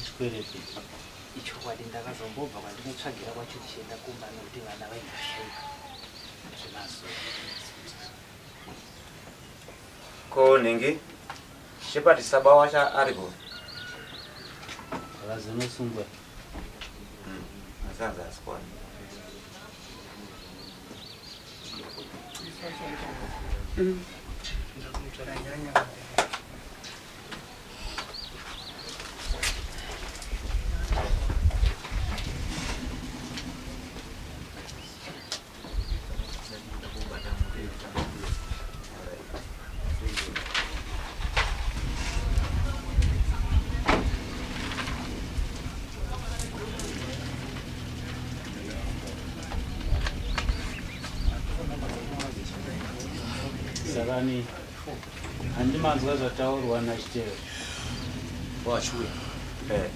Chikwereti. Ichokwadi ndakazombobva kwandinotsvagira kwacho ndichienda kumba nekuti vana vaingashaika zvemazuva. Ko nhingi Shepherd Saba wacho ariko? Akazonosungwa. Asanzi asikwana. Sakani handimanzwa zvataurwa naChitero. Wachiuya. Eh.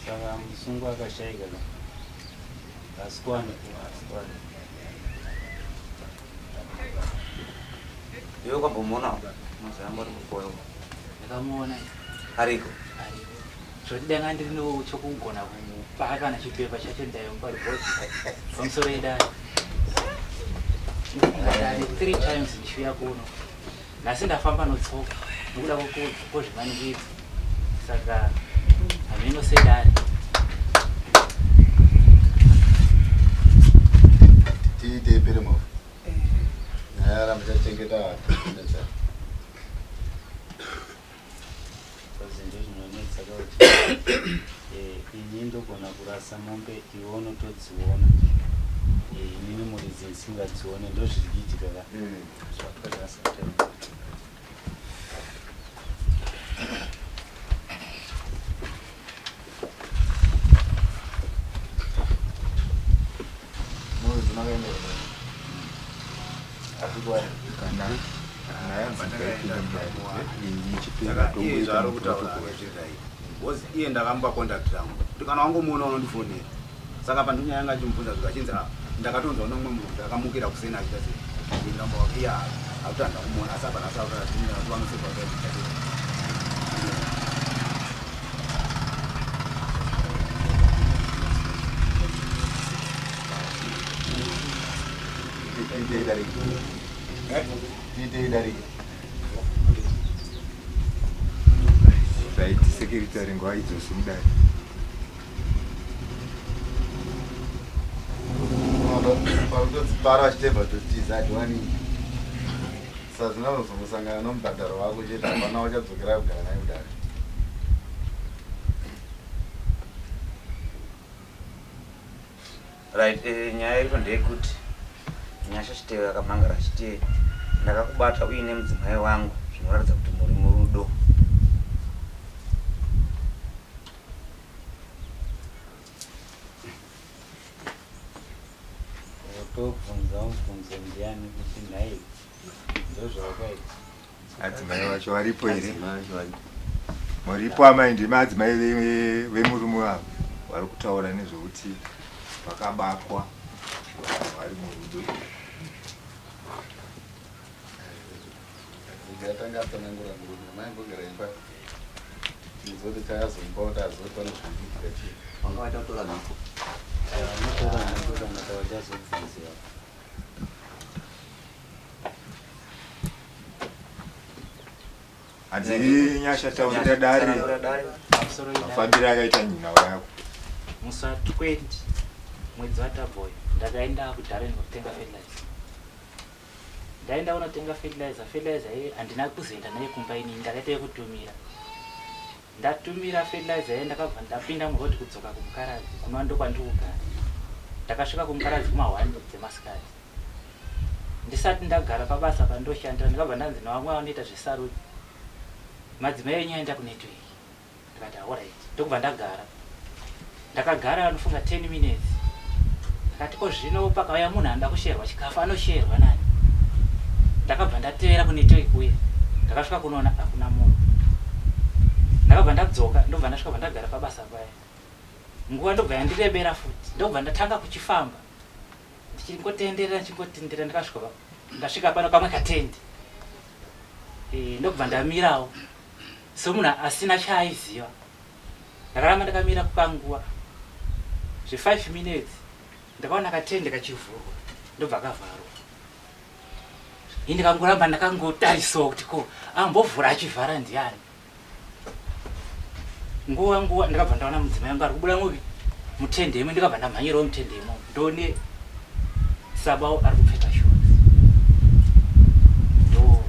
Saka musungwa akashaika ka. Asikwane. Asikwane. Iwe ukambomuonawo? Mazayambo ari kukoyo. Ndakamuona. Ariko. Ariko. Zvoti danga ndiri chokugona kumupa kana chipepa chacho ndaimupa ripoti pamusoro yedare. Ndare 3 times ndichiuya kuno. Nhasi ndafamba notsoka nokuda kwozvimanikidzo. Saka hameno sedare. Tiite ipere movha. Nyaya ramba chachengeta vanhu. Because ndozvinonetsa kuti eh, ini ndogona kurasa mombe iwe unotodziona eh, inini muridzi ndisingadzione ndozviri kuitika ka zvakazvasatema. Muridzi makaenda. Kana Saka iye zvaari kutaura zviri right because iye ndakamupa contact rangu kuti kana wangomuona unondifonera. Saka pa ndinyaya yanga achimubvunza zvikachinzi ah, ndakatonzwa nomumwe munhu kuti akamukira kuseni achiita sei ndikamba iye akuti handina kumuona asi apa nhasi akuti kuti vanoseva kuti Tiite idarike. Tiite idarike. Right, secretary nguva idzosi mudare. Pakutodzipara vachitebva totiza hatiwani. Saka zvinozongosangana nomubhadharo wako chete hapana uchadzokera kugara naye kudare. Right, eh, nyaya iripo ndeyekuti Nyasha Chitewe akamhangara achiti ndakakubata uine mudzimai wangu zvinoratidza kuti muri murudo. Wotobvunza mubvunzo ndiani kuti nhai ndozvawakaita. Adzimai vacho varipo here? Muripo amai ndimi adzimai vemurume avo vari kutaura nezvekuti vakabatwa vanhu vari murudo. Ndingatanga atsanangura murume mai mbogara imba ndizoti chaazomba kuti azoti pane zvikuitika chii. Vanga vaita kutora mhiko. Vanotora mhiko kana tavachazobvunziwa. Hanzi Nyasha taurira dare Pamusoro idare. mafambiro akaita nyina yako. Musi wa 20 mwedzi waTaboy ndakaenda kuDarren kunotenga fertilizer. Ndaenda kunotenga fertilizer, fertilizer iye handina kuzoenda naye kumba inini ndakaita yekutumira. Ndatumira fertilizer iye ndakabva ndapinda muroad kudzoka kuMukaradzi kunova ndokwandiri kugara. Ndakasvika kuMukaradzi kuma 1 dzemasikati. Ndisati ndagara pabasa pandoshandira ndakabva ndanzi nevamwe vanoita zvesaruni madzimai enyu aenda kunetwork. Ndikati alright ndokubva ndagara. Ndakagara anofunga 10 minutes. Ndakati ko zvino pakauya munhu anoda kusherwa chikafu anosherwa nani? Ndakabva ndatevera kunetwork kuye, ndakasvika kunoona hakuna munhu. Ndakabva ndadzoka, ndobva ndasvika bva ndagara pabasa paya. Nguva ndobva yandirebera futi, ndobva ndatanga kuchifamba ndichingotenderera ndichingotenderera, ndakasvika ndasvika pano kamwe katendi e, ndobva ndamirawo semunhu asina chaaiziva. Ndakaramba ndakamira kukanguva zve 5 minutes, ndakaona katende kachivhurwa ndobva kavharwa. Ini ndikangoramba ndakangotarisawo kuti ko ambovhura achivhara ndiani. Nguva nguva ndakabva ndaona mudzimai wangu ari kubuda mupi mutende imo, ndikabva ndamhanyirawo mutende imo, ndone Sabao ari kupfeka shorts. Ndo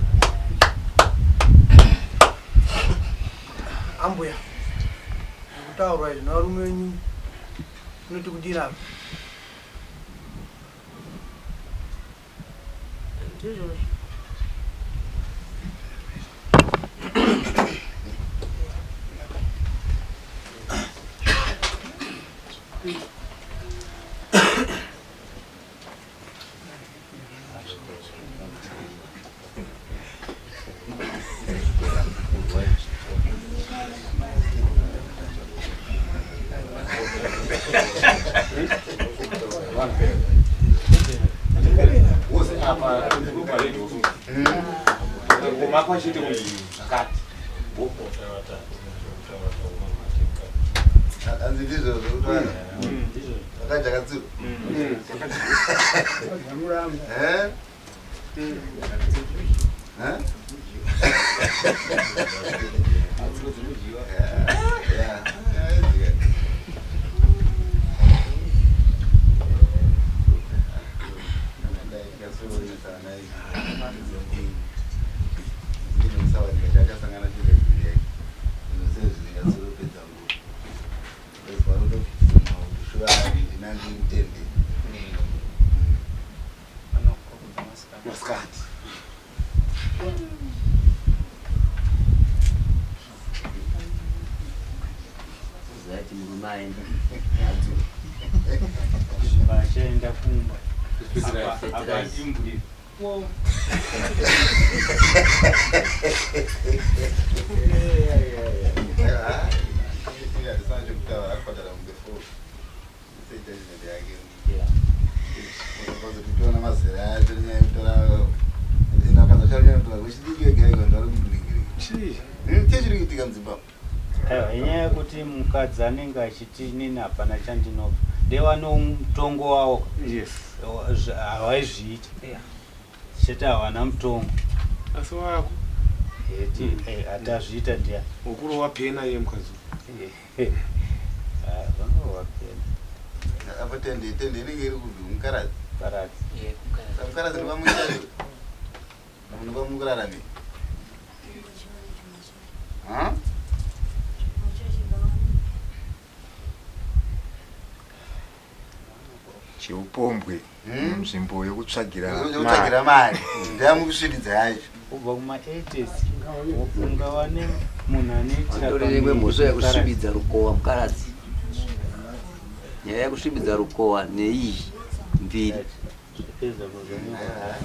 Ambuya, nekutaurwa izvi nevarume venyu munoti kudini apa? Ndizvozvo. Hanzi ndizvozvo kutaura. Akajakatsirwa. Eh? Eh? Yeah. Yeah. Masikati. Zati murume aenda achaenda kumba apa ndimburi. Chechiri kuitika mudzimba. Aiwa, inyaya yekuti mukadzi anenge achiti inini hapana chandinobva, ndewano mutongo wawo. Yes. Hawaizviita. Yeah. Chete hawana mutongo. Asi wako eti hatazviita ndiani. Ukurowa pena iye mukadzi. Vanorowa pena. Apo tende tende inenge iri kubvi mukaradzi. Paradzi. Yeah, kumukadzi. Mukaradzi ndopamuita ndopamukurarame. Cheupombwe munzvimbo yekutsvagira Yekutsvagira mari ndeyamukusvididza yacho. Kubva kuma-80s ungawane munhu anoitira Andori mhosva yekusvibidza rukowa mukaradzi. Nyaya yekusvibidza rukowa neiyi mbiri. Zvapedza kuzvanyora.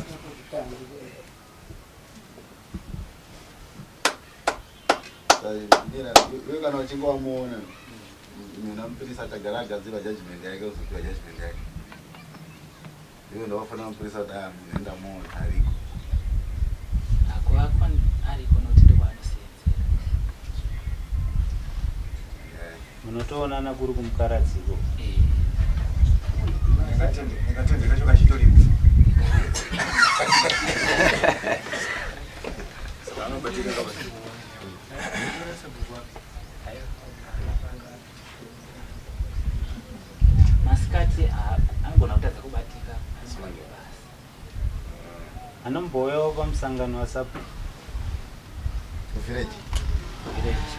Iwe kana uchinge wamuona munhu amupurisa achagara agadzirwa judgment yake, uzopiwa judgment yake. Iwe ndowafanira mupurisa kuti aa munhu endamuona ariko. Akuvakwa ariko nokuti ndokwaanoseenzera. Munotoonana kuri kumukaradziko. Eh. Nekatende kacho kachitoripo. Saka anobatika kabati. Masikati anogona kutadza kubatika asi basa. Anombouyawo pamusangano wasapo. Village. Village.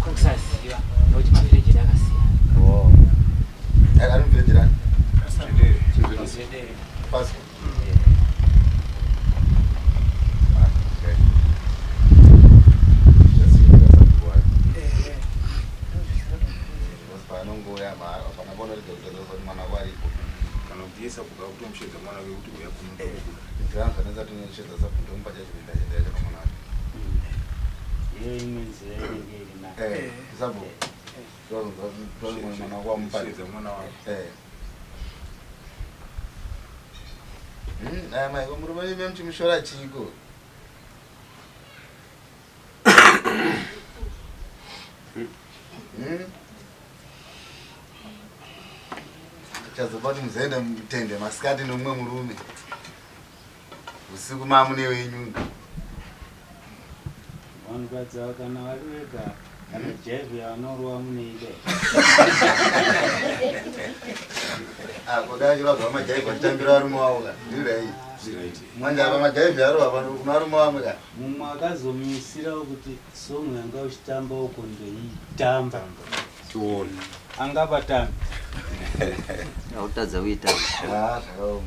Kuri kusaziva nokuti mavhireji edu akasiyana. Ari muvillage rani? Pasi. Ah, okay. Because paanongouya hapana paunoregera kutadza kuti mwana wako aripo. Kana kuti iye sabhuku akutomushedza mwana wake kuti uya kuno. Nzira zvanetsa tinoshedza sabhuku ndomupa judgment achienda yacho pamwana wake. Iyo imwe nzira inenge iri nayo. Eh, sabhuku. Ndozonzwa mwana wako wamupa. Shedza mwana wako. Eh. Aya mai, murume wenyu muchimushora chiiko? Chazopa kuti muzoenda mutende masikati nomumwe murume. Usiku mamune wenyu. Vanhukadzi ava kana vari vega kana jaivhi yavanorowa muneida. Ah, kudai achirwadza majaivhi achitambira varume vavo ka. Ndiri right. Manje apa majaivhi arova pano kuna varume vamwe ka. Mumwe akazomisirawo kuti song yanga uchitamba uko ndoitamba. Tione. Angapatambi. Akutadza kuitamba. Ah, zvakaoma.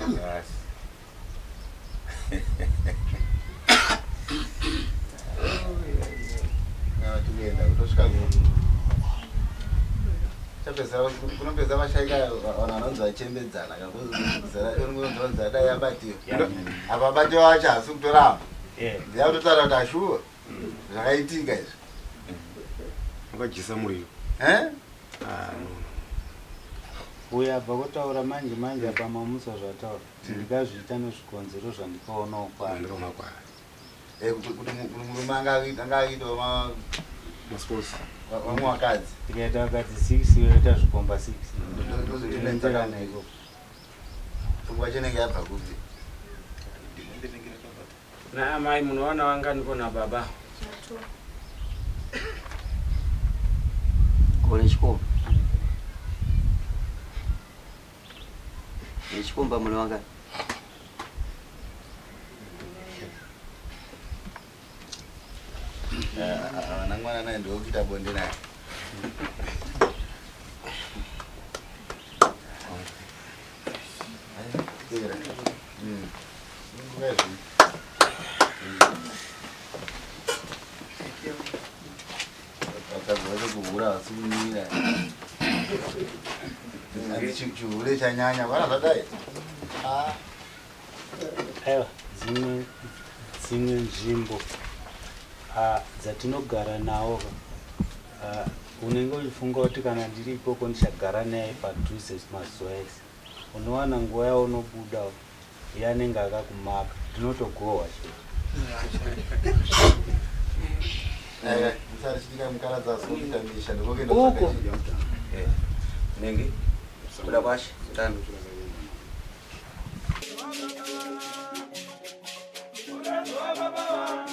Yes. Kana tikuenda kutosvika ku chapedzera kunopedza vashaika vanhu vanonzi vachembedzana kakuzi adai abatiwa apa abatiwa wacho haasi kutoramba ndiya kutotaura kuti ashuwa zvakaitika izvi. Wakajisa muriro. Eh? Ah, no. Uyo abva kutaura manje manje apa mamusa zvataura. Ndikazviita nezvikonzero zvandikaonawo kwaari. Ndikaona kwaari. Eh, kuti murume anga akuitawo Masports. vamwe vakadzi. Tikaita vakadzi 6 yoita zvikomba 6. Ndozotinetsa ikoko. Pfungwa yacho inenge yabva kupi? Naamai munowana wanganiko nababa? Kone chikomba. Nechikomba mune wangani? Vana mwana naye ndokuita bonde naye. Tera. Ngazvi. Vakadzi vacho kuhura havasi kumira. Hanzi chihure chanyanya vana zvadai. Ah. Aiwa, dzimwe dzimwe nzvimbo dzatinogara nawo ka, unenge uchifunga kuti kana ndiri ikoko ndichagara naye padhuze mazuva ese. Unowana nguva yaunobuda iye anenge akakumaka, ndinotogohwa chete. Eh, musari chitika mukaradza sokuita misha ndokokenda Uko. Eh, Nenge kuda kwashe tano. Baba,